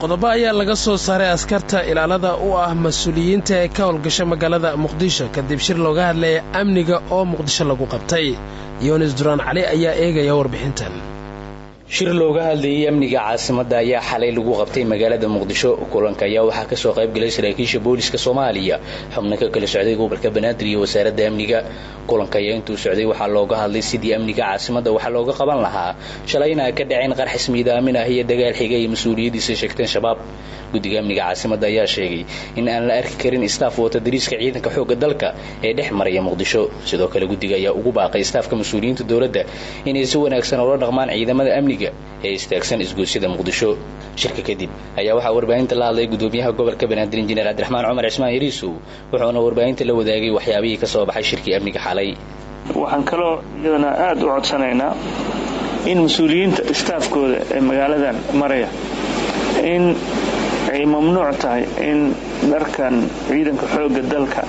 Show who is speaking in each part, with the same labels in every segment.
Speaker 1: Qodobo ayaa laga soo saaray askarta ilaalada u ah mas-uuliyiinta ee ka howlgasha magaalada Muqdisho, kadib shir looga hadlaya amniga oo Muqdisho lagu qabtay. Yunis Duraan Cali ayaa eegaya warbixintan.
Speaker 2: Shir looga hadlayay amniga caasimadda ayaa xalay lagu qabtay magaalada Muqdisho. Kulanka ayaa waxaa kasoo qayb galay saraakiisha booliska Soomaaliya, xubno ka kala socday gobolka Banaadir iyo wasaaradda amniga. Kulanka ayaa intuu socday waxaa looga hadlay sidii amniga caasimadda waxaa looga qaban lahaa, shalayna ay ka dhaceen qarxis miidaamin ah iyo dagaal xiga ay mas-uuliyaddiisa sheegteen Shabaab. Guddiga amniga caasimadda ayaa sheegay in aan la arki karin istaaf wata dariiska ciidanka xoogga dalka ee dhex maraya Muqdisho. Sidoo kale, guddiga ayaa ugu baaqay istaafka mas-uuliyiinta dowladda inay si wanaagsan ula dhaqmaan ciidamada amniga ee istaagsan isgoysyada Muqdisho. Shirka kadib ayaa waxaa warbaahinta la hadlay gudoomiyaha gobolka Banaadir, Injineer Cabdiraxmaan Cumar Cismaan Yariisow, wuxuuna warbaahinta la wadaagay waxyaabihii ka soo baxay shirkii amniga xalay.
Speaker 3: Waxaan kaloo iyadana aada u codsanaynaa in mas-uuliyiinta istaafkooda ee magaaladan maraya in ay mamnuuc tahay in dharkan ciidanka xoogga dalka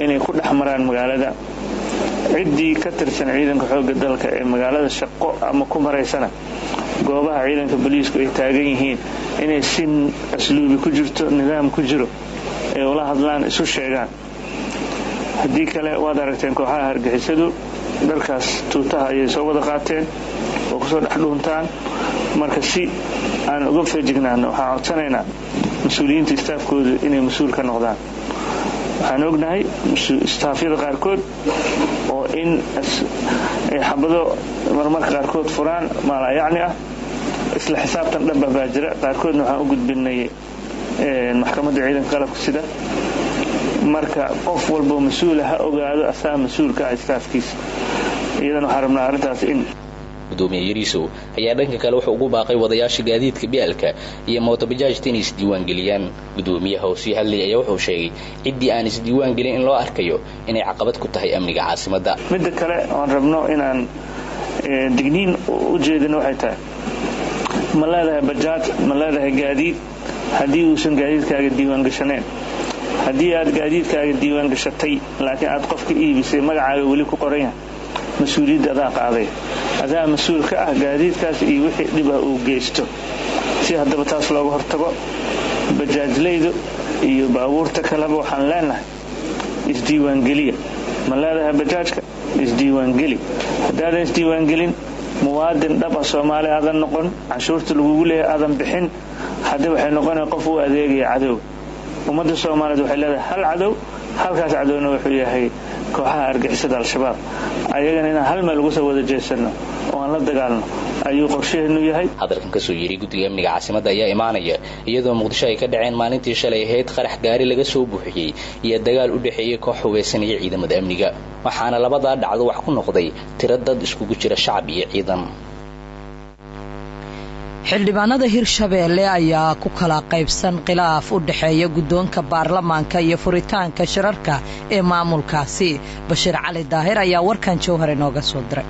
Speaker 3: inay ku dhex maraan magaalada. Ciddii ka tirsan ciidanka xoogga dalka ee magaalada shaqo ama ku maraysana, goobaha ciidanka booliisku ay taagan yihiin inay si asluubi ku jirto, nidaam ku jiro ay ula hadlaan, isu sheegaan. Haddii kale, waad aragteen, kooxaha hargixisadu dharkaas tuutaha ayay soo wada qaateen oo kusoo dhex dhuuntaan. Marka si aan uga feejignaano, waxaan codsanaynaa mas-uuliyiinta istaafkoodu inay mas-uul ka noqdaan. Waxaan ognahay istaafyada qaarkood oo in ay xabado marmarka qaarkood furaan maalayacni ah. Isla xisaabtan dhaba baa jira. Qaarkoodna waxaan u gudbinay maxkamadda ciidanka qalabka sida. Marka qof walboo mas-uula ha ogaado asaga mas-uulka ah istaafkiisa. Iyadana waxaan rabnaa arrintaas in
Speaker 2: Gudoomiye Yariisow ayaa dhanka kale wuxuu ugu baaqay wadayaasha gaadiidka bialka iyo mootobajaajta inay isdiiwaan geliyaan. Gudoomiyaha oo sii hadlay ayaa wuxuu sheegay ciddii aan isdiiwaan gelin in loo arkayo inay caqabad ku tahay amniga caasimadda.
Speaker 3: Midda kale oon rabno inaan digniin u jeedino waxay tahay: ma leedahay bajaaj? Ma leedahay gaadiid? Haddii uusan gaadiidkaaga diiwaan gashaneen, haddii aad gaadiidkaaga diiwaan gashatay laakiin aad qof ka iibisay, magacaaga weli ku qoran yahay, mas-uuliyadda adaa qaaday, adaa mas-uul ka ah gaadiidkaas iyo wixii dhib ah uu geysto. Si haddaba taas looga hortago, bajaajlaydu iyo baabuurta kaleba waxaan leenahay: isdiiwaangeliya. Ma leedahay bajaajka? Isdiiwaangeli. Haddaadan isdiiwaangelin, muwaadin dhab ah Soomaali aadan noqon, canshuurta lagugu leeyahay aadan bixin, haddii waxay noqonaya qof u adeegaya cadowga. Ummadda Soomaaliyeed waxay leedahay hal cadow, halkaas cadowna wuxuu yahay kooxaha argixisada Al-Shabaab. Ayagana inaan hal meel ugu soo wada jeesanno oo aan la dagaalno ayuu qorshaheenu yahay.
Speaker 2: Hadalkan kasoo yeeray guddiga amniga caasimadda ayaa imaanaya iyadoo Muqdisho ay ka dhaceen maalintii shalay ahayd qarax gaari laga soo buuxiyey iyo dagaal u dhexeeyey koox hubaysanaya ciidamada amniga, waxaana labadaa dhacdo wax ku noqday tiro dad iskugu jira shacab iyo ciidan.
Speaker 4: Xildhibaanada Hirshabeelle ayaa ku kala qaybsan khilaaf u dhexeeya guddoonka baarlamaanka iyo furitaanka shirarka ee maamulkaasi. Bashiir Cali Daahir ayaa warkan Jowhar inooga soo diray.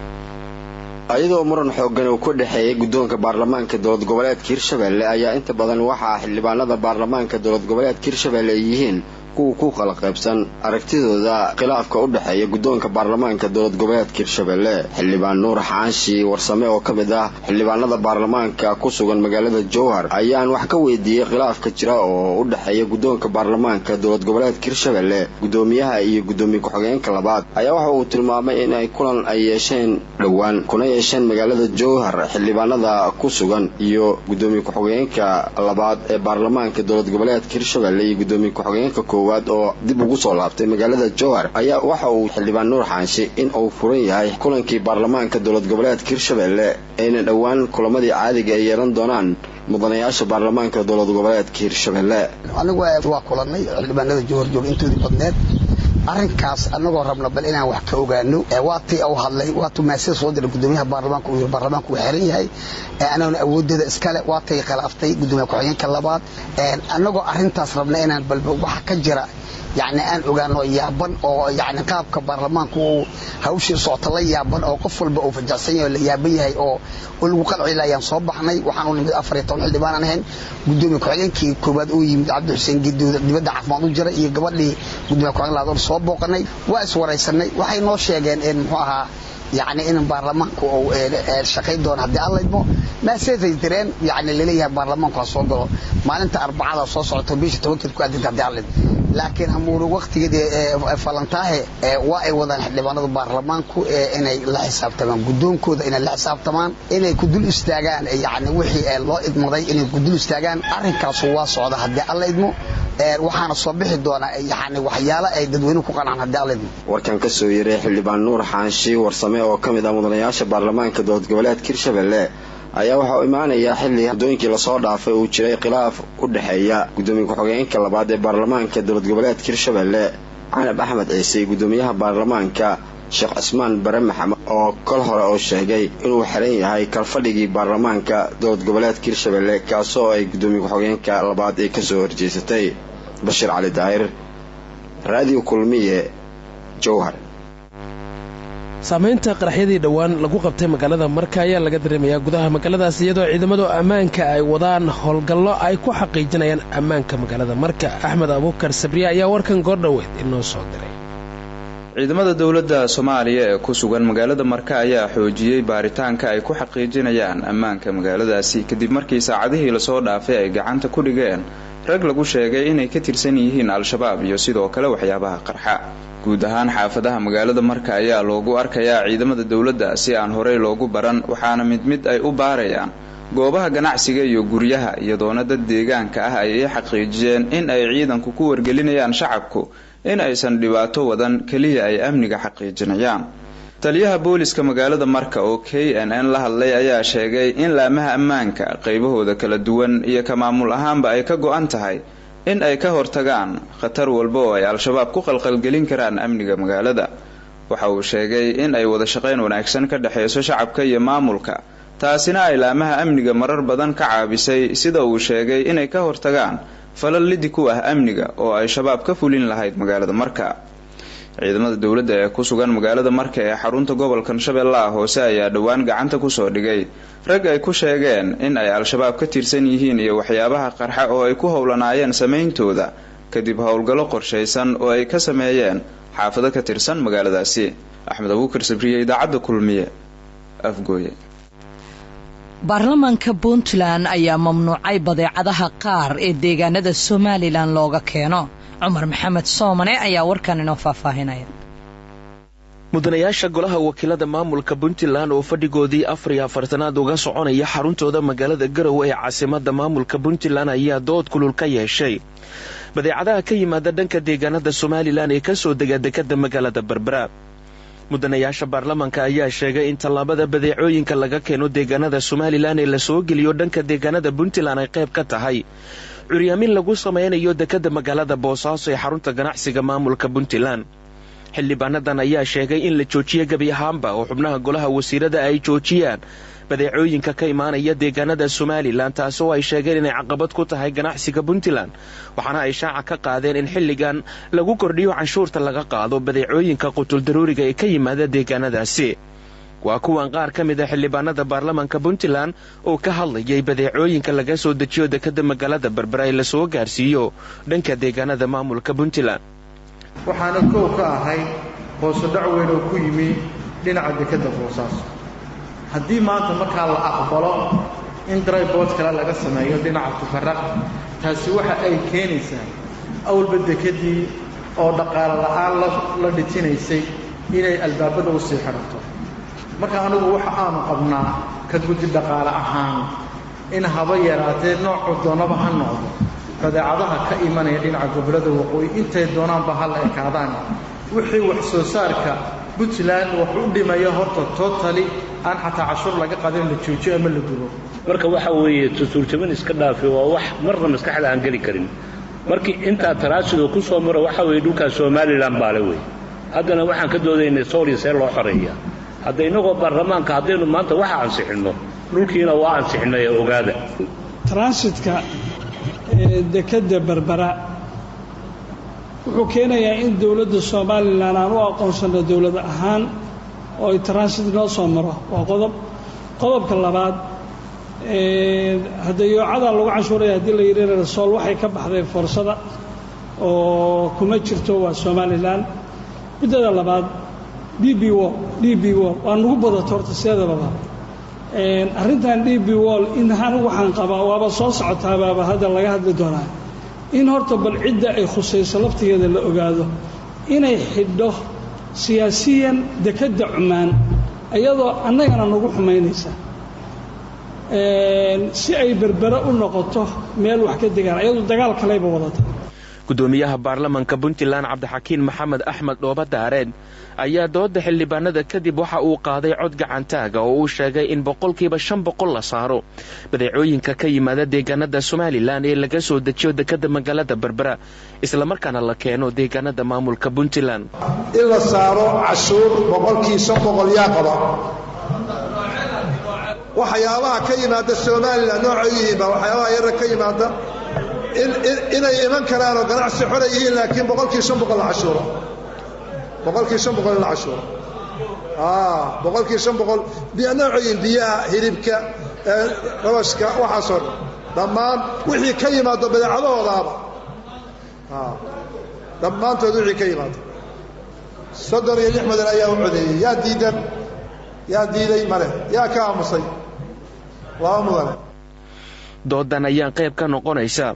Speaker 5: Ayadoo muran xooggan uu ku dhexeeyay guddoonka baarlamaanka dowlad goboleedka Hirshabelle ayaa inta badan waxaa xildhibaanada baarlamaanka dowlad goboleedka Hirshabelle ay yihiin kuwa ku kala qaybsan aragtidooda khilaafka u dhexeeya guddoonka baarlamaanka dowlad goboleedka Hirshabelle. Xildhibaan Nuur Xaanshi Warsame oo ka mid ah xildhibaanada baarlamaanka ku sugan magaalada Jowhar ayaan wax ka weydiiyey khilaafka jira oo u dhexeeya guddoonka baarlamaanka dowlad goboleedka Hirshabelle, guddoomiyaha iyo guddoomiye ku-xigeenka labaad. Ayaa waxa uu tilmaamay in ay kulan ay yeesheen dhowaan kuna yeesheen magaalada Jowhar xildhibaanada ku sugan iyo guddoomiye ku-xigeenka labaad ee baarlamaanka dowlad goboleedka Hirshabelle iyo guddoomiye ku-xigeenka koowaad oo dib ugu soo laabtay magaalada Jowhar. Ayaa waxa uu xildhibaan Nuur Xaanshi in uu furan yahay kulankii baarlamaanka dowlad goboleedka Hirshabelle, ayna dhowaan kulamadii caadiga ay yeelan doonaan mudanayaasha baarlamaanka dowlad goboleedka Hirshabelle.
Speaker 6: Anigu waa kulanay xildhibaanada Jowhar jooga intoodii badneed, arrinkaas annagoo rabno bal inaan wax ka ogaano. Waatii uu hadlay, waatuu maasida soo diray gudoomiyaha baarlamaanka, uu yiri baarlamaanku uu xiran yahay, anaguna awooddeeda iskale. Waatay khilaaftay gudoomiyaha ku-xigeenka labaad. Annagoo arrintaas rabna inaan bal waxa ka jira yacni aan ogaano, yaaban oo yacni qaabka baarlamaanku uu hawshii socota la yaaban, oo qof walba uu fajacsan yahay oo la yaaban yahay oo lagu qalci ayaan soo baxnay. Waxaan u nimid 14 xildhibaan aan ahayn. Gudoomiye ku-xigeenkii koowaad uu yimid, Cabdi Xuseen Gedood, dibadda caafimaad u jiray, iyo gabadhii gudoomiye ku-xigeen labaad soo booqanay. Waa iswaraysanay. Waxay noo sheegeen in muxuu ahaa Yacni in baarlamaanku uu shaqayn doono haddii Alla idmo. Message ay direen, yacni laleeyahay baarlamaanku ha soo galo maalinta Arbacada soo socoto, bisha 10-keed ku aadinta, haddii Alla idmo. Laakiin hamuuru waqtigeedii falantaahe waa ay wadaan xildhibaanadu baarlamaanku inay la xisaabtamaan guddoonkooda, inay la xisaabtamaan, inay ku dul istaagaan, yacni wixii loo idmaday inay ku dul istaagaan. Arrinkaasu waa socda haddii Alla idmo, waxaana soo bixi doona yani waxyaalo ay dadweynuhu ku qancaan haddii Alla idmo.
Speaker 5: Warkan ka soo yeray xildhibaan Nuur Xaanshi Warsame oo ka mid ah mudanayaasha baarlamaanka dowlad goboleedka Hirshabelle ayaa waxaa u imaanayaa xilli muddooyinkii lasoo dhaafay uu jiray khilaaf u dhexeeya guddoomiye ku-xigeenka labaad ee baarlamaanka dowlad goboleedka Hirshabelle, Canab Axmed Ciise, iyo guddoomiyaha baarlamaanka, Sheekh Cismaan Bare Maxamed, oo kol hore oo sheegay inuu xiran yahay kalfadhigii baarlamaanka dowlad goboleedka Hirshabelle, kaasoo ay guddoomiye ku-xigeenka labaad ay kasoo horjeesatay. Bashiir Cali Daahir, Raadiyo Kulmiye, Jowhar.
Speaker 1: Saamaynta qaraxyadii dhowaan lagu qabtay magaalada Marka ayaa laga dareemayaa gudaha magaaladaas, iyadoo ciidamadu ammaanka ay wadaan howlgallo ay ku xaqiijinayaan ammaanka magaalada Marka. Axmed Abuukar Sabriye ayaa warkan goordhoweed inoo soo diray.
Speaker 7: Ciidamada dowladda Soomaaliya ee ku sugan magaalada Marka ayaa xoojiyey baaritaanka ay ku xaqiijinayaan ammaanka magaaladaasi, kadib markii saacadihii lasoo dhaafay ay gacanta ku dhigeen rag lagu sheegay inay ka tirsan yihiin Al-Shabaab iyo sidoo kale waxyaabaha qarxa. Guud ahaan xaafadaha magaalada Marka ayaa loogu arkayaa ciidamada dowladda si aan horey loogu baran, waxaana mid mid ay u baarayaan goobaha ganacsiga iyo guryaha, iyadoona dad deegaanka ah ay xaqiijiyeen in ay ciidanku ku wargelinayaan shacabku in aysan dhibaato wadan, keliya ay amniga xaqiijinayaan. Taliyaha booliska magaalada Marka oo KNN la hadlay ayaa sheegay in laamaha ammaanka qaybahooda kala duwan iyo ka maamul ahaanba ay ka go-an tahay in ay ka hortagaan khatar walba oo ay Al-Shabaab ku qalqalgelin karaan amniga magaalada. Waxa uu sheegay in ay wada shaqayn wanaagsan ka dhexeyso shacabka iyo maamulka, taasina ay laamaha amniga marar badan ka caabisay, sida uu sheegay, inay ka hortagaan falal lidi ku ah amniga oo ay Shabaab ka fulin lahayd magaalada Marka. Ciidamada dowladda ee ku sugan magaalada Marka ee xarunta gobolkan Shabeellaha Hoose ayaa dhowaan gacanta kusoo dhigay rag ay ku sheegeen in ay Al-Shabaab ka tirsan yihiin iyo waxyaabaha qarxa oo ay ku howlanaayeen sameyntooda, kadib howlgallo qorshaysan oo ay ka sameeyeen xaafado ka tirsan magaaladaasi. Axmed Abuukar Sabriye, Idaacadda Kulmiye, Afgooye.
Speaker 4: Baarlamaanka Puntland ayaa mamnuucay badeecadaha qaar ee deegaanada Somaliland looga keeno. Cumar Maxamed Soomane ayaa warkan inoo faahfaahinaya.
Speaker 8: Mudanayaasha golaha wakiilada maamulka Puntland oo fadhigoodii 44aad uga soconaya xaruntooda magaalada Garowe ee caasimada maamulka Puntland ayaa dood kulul ka yeeshay badeecadaha ka yimaada dhanka deegaanada Somaliland ee kasoo dega dekada magaalada Berbera. Mudanayaasha baarlamaanka ayaa sheegay in tallaabada badeecooyinka laga keeno deegaanada Somaliland ee lasoo geliyo dhanka deegaanada Puntland ay qayb ka tahay curyaamin lagu samaynayo dekada magaalada Boosaaso ee xarunta ganacsiga maamulka Puntland. Xildhibaanadan ayaa sheegay in la joojiyo gebi ahaanba oo xubnaha golaha wasiirada ay joojiyaan badeecooyinka ka imaanaya deegaanada Somaliland, taasoo ay sheegeen inay caqabad ku tahay ganacsiga Puntland. Waxaana ay shaaca ka qaadeen in xilligan lagu kordhiyo canshuurta laga qaado badeecooyinka qutuldaruuriga ee ka yimaada deegaanadaasi. Waa kuwan qaar ka mid a xildhibaanada baarlamaanka Puntland oo ka hadlayay badeecooyinka laga soo dejiyo dekada magaalada Berbera ee lasoo gaarsiiyo dhanka deegaanada maamulka Puntland.
Speaker 9: Waxaana koow ka ahay hoosudhac weyn oo ku yimi dhinaca dekedda Boosaaso. Haddii maanta markaa la aqbalo in dry port kale laga sameeyo dhinaca Tukaraq, taasi waxa ay keenaysaa awalba dekeddii oo dhaqaale la'aan la dhitinaysay inay albaabada u sii xidhanto. Marka anigu waxa aanu qabnaa ka guddi dhaqaale ahaan in haba yaraatee noocu doonaba ha noqdo badeecadaha ka imanaya dhinaca gobollada waqooyi, intay doonaanba ha la ekaadaan, wixii wax soo saarka Puntland wax u dhimaya horta totally aan xataa cashuur laga qadin la joojiyo ama la gubo.
Speaker 10: Marka waxa weeye tusuurjabin iska dhaafi, waa wax marna maskaxda aan geli karin. Markii intaa transit ku soo maro, waxa weeye dhulkaas Somaliland baale wey. Haddana waxaan ka doodaynay Sooliya see loo xoreeya. Hadda innagoo baarlamaanka haddaynu maanta waxa ansixinno, dhulkiina waa ansixinay ee ogaada.
Speaker 11: Transitka dekadda Berbera wuxuu keenayaa in dowladda Somaliland aan u aqoonsanno dowlad ahaan oo ay transit noo soo maro, waa qodob. Qodobka labaad, hadda yoocadaa lagu canshuuraya haddii la yidhi, Sool waxay ka baxday foorsada oo kuma jirto, waa Somaliland. Muddada labaad DP World, DP World waa nagu badato horta sideedababa arrintan DP World. In anigu waxaan qabaa, waaba soo socotaabaaba hadda laga hadli doonaa, in horta bal cidda ay khusayso laftigeeda la ogaado inay xidho siyaasiyan dekedda Cumaan, iyadoo annagana nagu xumaynaysa, si ay Berbere u noqoto meel wax ka degaan, iyadoo dagaal kaleyba wadata.
Speaker 8: Gudoomiyaha baarlamanka Puntland, Cabdixakiin Maxamed Axmed Dhooba Daareed, ayaa dooda xildhibaanada kadib waxa uu qaaday cod gacantaaga oo uu sheegay in 500% la saaro badeecooyinka ka yimaada deegaanada Somaliland ee laga soo dejiyo dekadda magaalada Berbera, islamarkaana la keeno deegaanada maamulka Puntland.
Speaker 12: In la saaro cashuur 500% yaa qaba? Waxyaabaha ka yimaada Somaliland noocay yihiin ba, waxyaabaha yara ka yimaada inay iman karaanoo ganacsi xora yihiin, laakiin 500% la cashuuro, 500% in la cashuuro, 500%. Noocayin biyaha, hilibka, rabashka, waxaasoo dhan, dhammaan wixii ka yimaado badeecadahoodaaba, dhammaantood wixii ka yimaado. 36 mudan ayaa u codeeyey. Yaa diidan? Yaa diiday? Male. Yaa ka aamusay? Laba mudane.
Speaker 8: Doodan ayaa qayb ka noqonaysa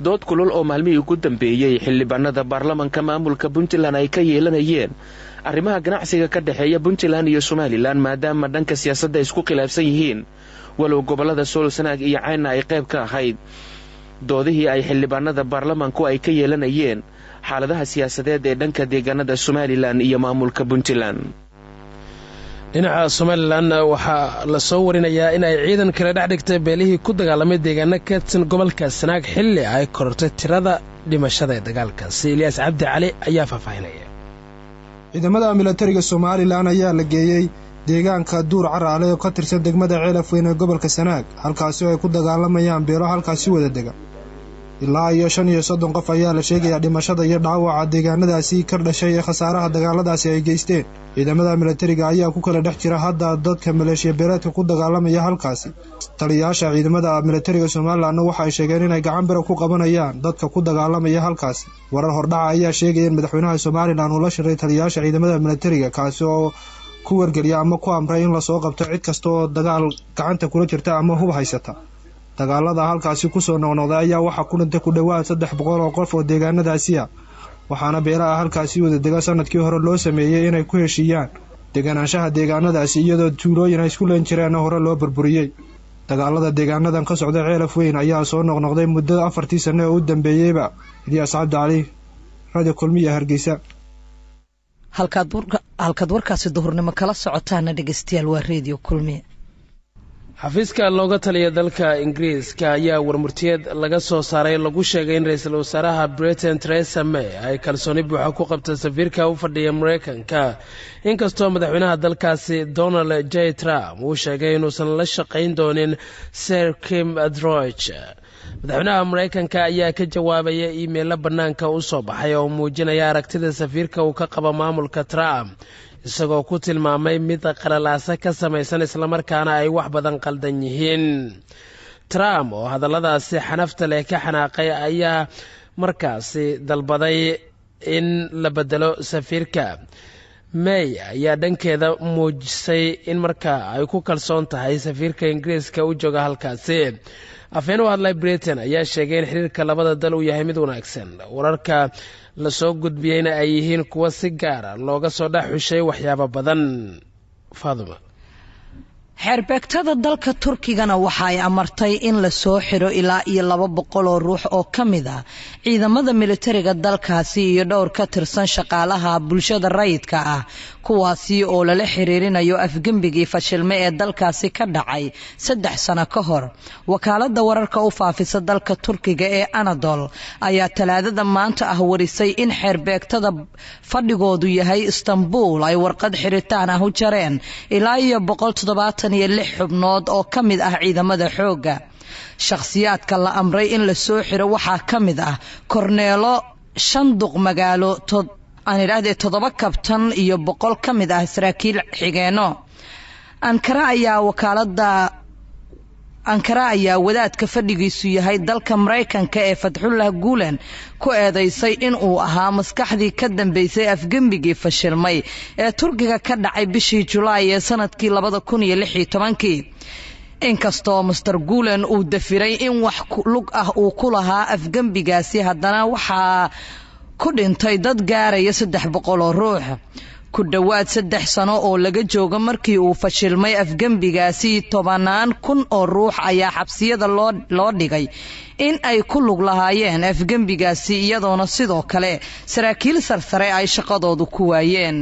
Speaker 8: dood kulul oo maalmihii ugu dambeeyey xildhibaanada baarlamanka maamulka Puntland ay ka yeelanayeen arrimaha ganacsiga ka dhexeeya Puntland iyo Somaliland, maadaama dhanka siyaasadda isku khilaafsan yihiin, walow gobollada Sool, Sanaag iyo Caynna ay qayb ka ahayd doodihii ay xildhibaanada baarlamanku ay ka yeelanayeen xaaladaha siyaasadeed ee dhanka deegaanada Somaliland iyo maamulka Puntland.
Speaker 1: Dhinaca Somaliland waxaa lasoo warinayaa in ay ciidan kale dhex dhigtay beelihii ku dagaalamay deegaano ka tirsan gobolka Sanaag, xilli ay korortay tirada dhimashada ee dagaalkaasi. Ilyaas Cabdi Cali ayaa faahfaahinaya.
Speaker 13: Ciidamada milatariga Somaliland ayaa la geeyey deegaanka Duur Caraale oo ka tirsan degmada Ceelafweyn ee gobolka Sanaag, halkaasi oo ay ku dagaalamayaan beelo halkaasi wada dega. Ilaa iyo 35 qof ayaa la sheegayaa dhimashada iyo dhaawaca deegaanadaasi ka dhashay ee khasaaraha dagaaladaasi ay geysteen. Ciidamada milatariga ayaa ku kala dhex jira hadda dadka maleeshiya beeleedka ku dagaalamaya halkaasi. Taliyayaasha ciidamada milatariga Somalilandna waxa ay sheegeen inay gacan bira ku qabanayaan dadka ku dagaalamaya halkaasi. Warar hordhaca ayaa sheegaya in madaxweynaha Somaliland uu la shiray taliyayaasha ciidamada milatariga, kaasi oo ku wargeliya ama ku amray in lasoo qabto cid kasta oo dagaal gacanta kula jirta ama hub haysata. Dagaalada halkaasi kusoo noqnoqday ayaa waxaa ku dhintay ku dhowaad 300 oo qof oo deegaanadaasi ah, waxaana beelaha halkaasi wada dega sanadkii hore loo sameeyey inay ku heshiiyaan deganaanshaha deegaanadaasi, iyadoo tuulooyin ay isku leen jireenna hore loo burburiyey. Dagaalada deegaanadan ka socda Ceelaf Weyn ayaa soo noqnoqday muddo 4-tii sano ee u dambeeyeyba. Ilyaas Cabdi Cali, Radio Kulmiya, Hargeysa.
Speaker 4: Halkaad warkaasi duhurnimo kala socotaana, dhegeystayaal, waa Reediyo Kulmiye.
Speaker 1: Xafiiska looga taliya dalka Ingiriiska ayaa warmurtiyeed laga soo saaray lagu sheegay in ra-iisul wasaaraha Britain, Theresa May, ay kalsooni buuxa ku qabtay safiirka u fadhiya Mareykanka, inkastoo madaxweynaha dalkaasi, Donald J Trump, uu sheegay inuusan la shaqayn doonin Sir Kim Darroch. Madaxweynaha Mareykanka ayaa ka jawaabaya iimeilo bannaanka u soo baxay oo muujinaya aragtida safiirka uu ka qabo maamulka Trump, isagoo ku tilmaamay mid qalalaasa ka samaysan, islamarkaana ay wax badan qaldan yihiin. Trump oo hadalladaasi xanafta leh ka xanaaqay ayaa markaasi dalbaday in la bedelo safiirka. May ayaa dhankeeda muujisay in markaa ay ku kalsoon tahay safiirka Ingiriiska u jooga halkaasi. Afhayeen u hadlay Britain ayaa sheegay in xiriirka labada dal uu yahay mid wanaagsan, wararka lasoo gudbiyeyna ay yihiin kuwo si gaara looga soo dhex xushay waxyaabo badan. Faaduma.
Speaker 4: Xeerbeegtada dalka Turkigana waxa ay amartay in lasoo xiro ilaa iyo 200 oo ruux oo ka mid ah ciidamada militariga dalkaasi iyo dhowr ka tirsan shaqaalaha bulshada rayidka ah, kuwaasi oo lala xiriirinayo afgembigii fashilme ee dalkaasi ka dhacay 3 sano ka hor. Wakaalada wararka u faafisa dalka Turkiga ee Anadol ayaa Talaadada maanta ah warisay in xeerbeegtada fadhigoodu yahay Istanbul ay warqad xiritaan ah u jareen ilaa iyo 176 xubnood oo ka mid ah ciidamada xoogga. Shakhsiyaadka la amray in la soo xiro waxaa ka mid ah korneelo, shan duq magaalo, aan idhaahdee toddoba kabtan iyo 100 ka mid ah saraakiil xigeenno. Ankara ayaa wakaalada Ankara ayaa wadaadka fadhigiisu yahay dalka Maraykanka ee Fatxullah Guulen ku eedaysay in uu ahaa maskaxdii ka dambeysay afgembigii fashilmay ee Turkiga ka dhacay bishii Julaay ee sanadkii 2016. Inkastoo Master Guulen uu dafiray in wax lug ah uu ku lahaa afgembigaasi, haddana waxaa ku dhintay dad gaaraya 300 oo ruux. Ku dhowaad 3 sano oo laga joogo markii uu fashilmay afgembigaasi, tobanaan kun oo ruux ayaa xabsiyada loo dhigay in ay ku lug lahaayeen afgembigaasi, iyadoona sidoo kale saraakiil sarsare ay shaqadoodu ku waayeen.